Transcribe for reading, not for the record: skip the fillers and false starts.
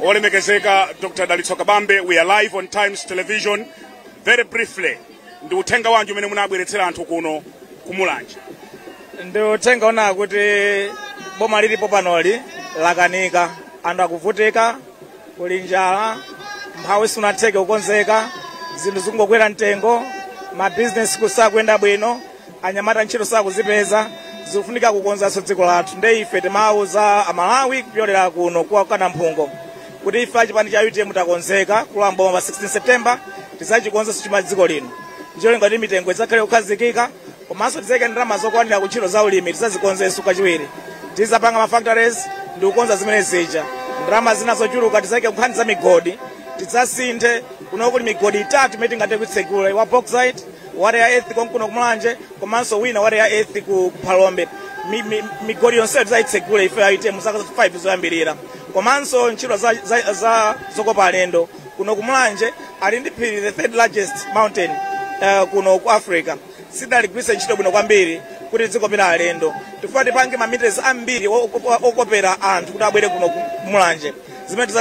Olemekezeka Dr. Dalitso Kabambe, we are live on Times Television. Very briefly, ndi uthenga wanji umene munabweretsera anthu kuno kuMulanje? Ndi uthenga ona kuti boma lilipo panoli lakanika, anthu akuvutika, kuli njala, mphawi sunatheke kukonzeka, zinthu zikungokwera mtengo, mabizinesi kusakuyenda bwino, anyamata ntchito sakuzipeza. Zikufunika kukonzanso dziko lathu. Nde ife timawuza Amalawi kupyolera kuno kwa Kanamphungo kuti ife achipani cha UTM takonzeka kulowa mboma pa 16 September. Tidzachikonzanso chuma dziko lino ncholinga kuti mitengo idzakhale kukhazikika, komanso tidzayike ndalama zokwanira ku ntchito za ulimi, tidzazikonzenso kachiwiri, tizapanga ma factories ndi kukonza zimene zija. Ndalama zina zochuluka tidzayike nkhani za migodi, tidzasinthe. Kuno kuli migodi itatu imene tingathe kuitsegula, wa bauxite, wa rare earth konkuno kuMulanje, komanso wina wa rare earth ku Phalombe. Migodi yonseyo tidzayitsegula ife a UTM zaka 5 zoyambirira. Komanso ntchito za zokopa alendo. Kuno kuMulanje ali ndi phiri, the third largest mountain kuno ku Africa. Sidaligwiritse ntchito bwino kwambiri kuti dzikopera alendo. Tifuna tipange ma meters ambiri okopera anthu kuti abwere kuno ku Mulanje zimene